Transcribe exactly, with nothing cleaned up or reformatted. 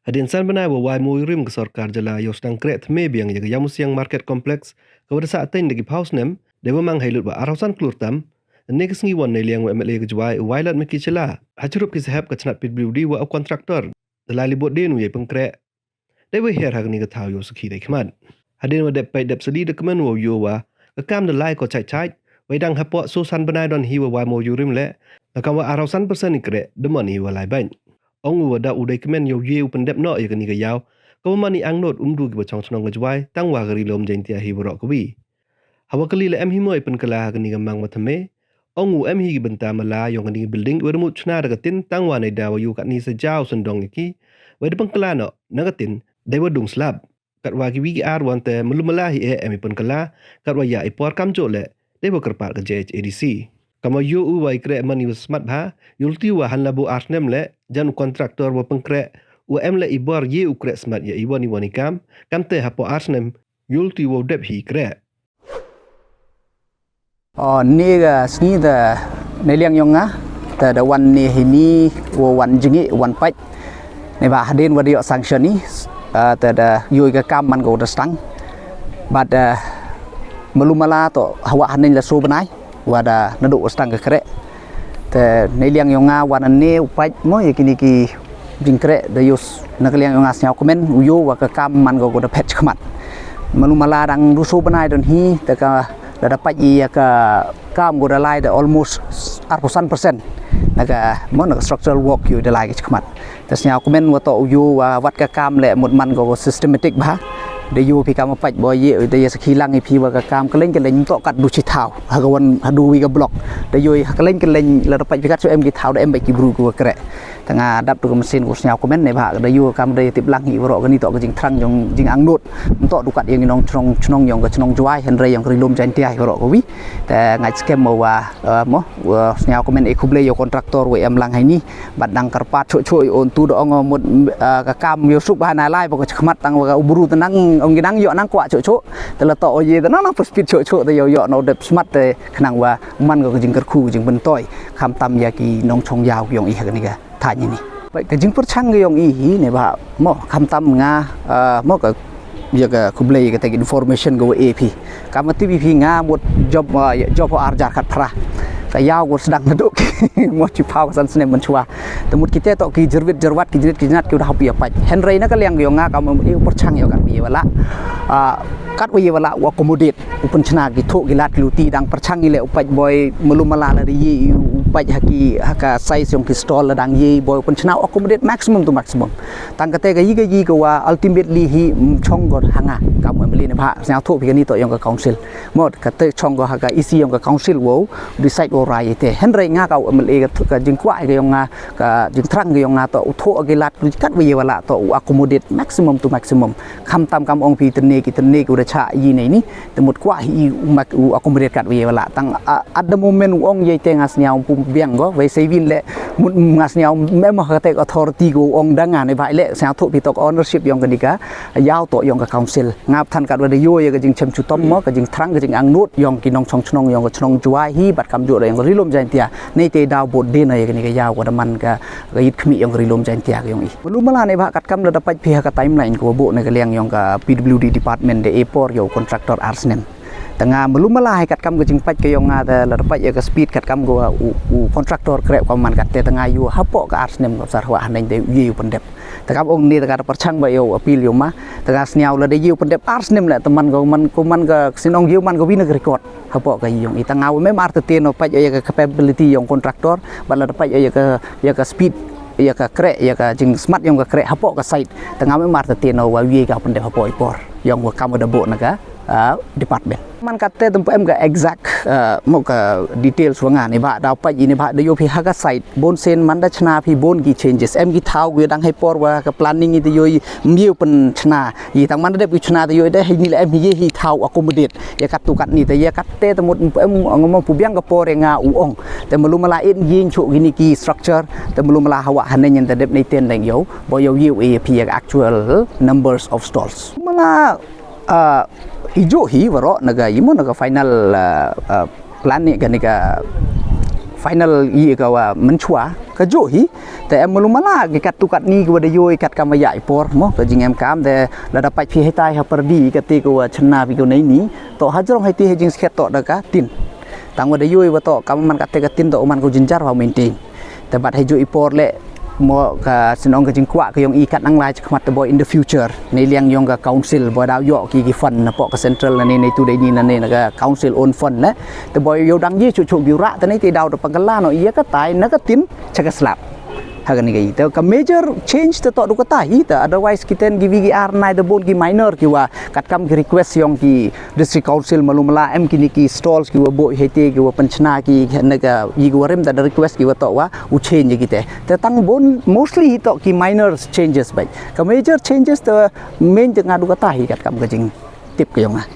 Hadien san bnai wa wai mo rim ka sorkar jylla yow sdang kreh thymme biang ya ka Yamusiang Market Complex, ka wa da sah teiñ da ki phaw snem, dei wa mang hei lut wa arphaw san klur tam. Ne ka sngi wan neiliang wa M L A ka Jwai u Wailadmiki Shylla ha chirup ki sahep ka chnat P W D wa u contractor da lai li bot dien u yei pynkreh. Dei wa hiar ha kani ka thaw yow sakhi dei khmat. Hadien wa dep peit dep sali da kmen wow yoh wa ka kam da lai ko chait chait, wei dang hapoh so san bnai don hi wa wai mo rim le, la kam wa arphaw san percent i kreh da man hi wa lai bait. Ong u wa da u dei kmen yow ye u pyndep noh ya kani ka yaw, ka wa man i angnud um du ki wa chong chnong ka Jwai, tang wa ka Ri Lum Jaintia hi waroh kawi. Hawa kali la em hi mo i pynkylla ha kani ka mang wa thymme, ong u em hi ki bynta mala yong kani ka building wa da mut chna da ka tin, tang wa neida wa yoh katni sa jaw sendong ya ki, wei da pynkylla noh na ka tin dei wa dung slab. Kat wa ki wi ki ar wan te malu mala hi e em i pynkylla, kat wa ya i por kamjooh le dei wa kyrpad ka J H A D C. Kam wa yoh u wa i kreh man i wa smat bha, yow luti wa hanla booh ar snem le jan u contractor wa pynkreh u em le i bor ye u kreh smat ya i wan i wan i kam, kam te hapoh ar snem yow luti wow dep hi kreh. O, ne ka sngi da neiliang yong nga, te da wan ne hi ni, wa wan jngi, wan pait. Neibhah hadien wa da yoh sanction ni, ah, te da yoh i ka kam man ko da sdang. Bad, ah, malu mala to hawa haneng la so bnai wa da naduh wa sdang ka kreh. Te neiliang yong nga wan ne u pait mo ya kini ki jingkreh da yoh na ka liang yong nga sniaw kmen u yoh wa ka kam man ko ko da phet khmat. Malu mala dang du so bnai don hi, te ka la da pait ya ka kam ko da lai da almost arphaw san percent na ka mo na ka structural work yow da lai ka khmat. Te sniaw kmen wa to u yoh wa wat ka kam le mut man ko ko systematic bha. Da yoh phi kam pait bo ye da ya sakhi lang i phi wa ka kam ka leng ka leng to kat du chi thaw ha ka wan ha du wi ka block. Da yoh ha ka leng ka leng la da pait phi kat so em ki thaw da em ba ki bru ko kreh. Te nga dap tu ka machine ko sniaw kmen neibhah da yoh kam da tip lang hi waroh kani to ka jingthrang jong jingangnud. To du kat yong i nongchnong chnong yong ka chnong Jwai, hynrei yong ka Ri Lum Jaintia hi waroh kawi. Te nga skem mo wa, eh, mo, wa sniaw kmen e khublei yow contractor wa em lang hi ni. Bad dang kyrpad choh choh yow tu da ong mut, eh, ka kam yow suk bha na lai ba ko chkhmat tang wa ka u bru te nang ong ki nang yoh nang kwah choh choh. Te la to o ye te nang nang speed choh choh te yow yoh no dep smat te khnang wa man ko ka jingkyrkhu ka jingbyntoi. Kham tam ya ki nongchong yaw yong i ha kani ka thain ini. Pait ka jingpyrchang ka yong i hi neibhah mo kham tam nga, ah, mo ka ya ka khublei ka te information ka wa e phi. Kam wa tip i phi nga mut job, ah, ya, job ar jar khat phra. Ka yaw ko sdang na duk mo chi phaw san snem man chwa. Te mut kite to ki jirwit jirwat ki jirit ki jinat ki u da hap ya pait. Hynrei na ka liang yong nga kam i pyrchang yow kat wi wa la. Ah, kat wi wa la wa accommodate. U pynchna ki thoh ki lad ki luti dang pyrchang i le u pait boi malu mala la da ye i u pait ha ki ha ka size yong ki stall la dang ye i boi u pynchna u accommodate maximum to maximum. Tang kate ka yi ka yi ka wa ultimately hi, mm, chong ko ha nga kam wa em le neibhah sniaw thoh phi kani to yong ka council. Mo kate chong ko ha ka isi yong ka council wow decide wow rai i te. Hynrei nga ka wa em le ka, ka jingkwah ka yong nga ka jingthrang ka yong nga to u thoh ki lad ki kat wi wa la to u accommodate maximum to maximum. Kham tam kam ong phi tene ki tene ki u da chah yi nei ni. Te mut kwah hi u mak u accommodate kat wi wa la tang, ah, at the moment u ong ye te nga sniaw pum biang ko wei sei win le mut nga sniaw mem ha te authority ko ong da nga neibhah le sniaw thoh phi to ka ownership yong kani ka yaw to yong ka council. Nga than kat wa da yoh ya ka jingchem chutom mo ka jingthrang ka jingangnud yong ki nongchong chnong yong ka chnong Jwai hi bad kamjooh da yong ka Ri Lum Jaintia. Nei te daw bot dien ya kani ka yaw ko da man ka ka yit khmih yong ka Ri Lum Jaintia ka yong i. Malu mala neibhah kat kam la da pait phi ha ka timeline ko wa booh na ka liang yong ka P W D department da e por yow contractor ar snem. Te nga malu mala hi kat kam ka jingpait ka yong nga da la da pait ya ka speed kat kam ko wa u, u contractor kreh ko man kat te, te nga yoh hapoh ka ar snem ko sar wa haneng da ye u pyndep. Te kam ong ni te ka da pyrchang ba yow appeal yow ma. Te nga sniaw la da ye u pyndep ar snem le te man ko man ko man ka sinong yow man ko wi na ka record. Hapoh ka yong i tang nga wa mem ar te te no pait ya ka capability yong contractor, bad la da pait ya ka, ya ka speed, ya ka kreh, ya ka jingsmat yong ka kreh hapoh ka site. Tang nga mem ar te te no wa wi ka pyndep hapoh i por yong wa kam da booh na ka, ah, department. Man kate te em ka exact, ah, mo ka details wa nga neibhah da pait i neibhah da yoh phi ha ka site. Bon sen man da chna phi bon ki changes. Em ki thaw ki dang hei por wa ka planning i te yoh i mbiu pynchna. I tang man da dep ki chna te yoh i te hei ni le em hi ye hi thaw accommodate. Ya kat tu kat ni te ya kat te te mut em ngam pu biang ka por ya nga u ong. Te malu mala in ying chu kini ki structure. Te malu mala hawa haneng yan te dep nei ten deng yoh. Bo yoh yoh e phi ya actual numbers of stalls. Mala, ah, i ju hi waroh na ka i mo na ka final, ah, ah, plan ni ka ni ka final i ka wa mynchwa ka ju hi. Te em malu mala ki kat tu kat ni ki wa da yoi kat kam wa ya i por mo ka jingem kam te lada pait phi hitai ha pyrdi ka te ka wa chna pi ko nei ni. To hajrong hai te ha jingskhet to da ka tin. Tang wa da yoi wa to kam man ka te ka tin to man ko jinjar wa maintain. Te bat ha ju i por le mo ka sinong ka jingkwah ka yong i kat nang lai chakmat te boy in the future. Nei liang yong ka council boy daw yo ki ki fund na po ka central na nei nei tu dei ni na nei na ka council own fund ne. Te boy yo dang ji chu chu biura te nei te daw da pagala no iya ka tai na ka tin cha ka slap. Ha ka ni ka i te ka major change te to du ka tai hi te otherwise ki ten ki V G R nai da bon ki minor ki wa kat kam ki request yong ki district council malu mala em ki ni ki stalls ki wa bo hei te ki wa panchna ki na ka i ki wa rim da request ki wa to wa u change ki te. Te tang bon mostly hi to ki minor changes bai. Ka major changes te main te nga du ka tai hi kat kam ka jing tip ka yong a.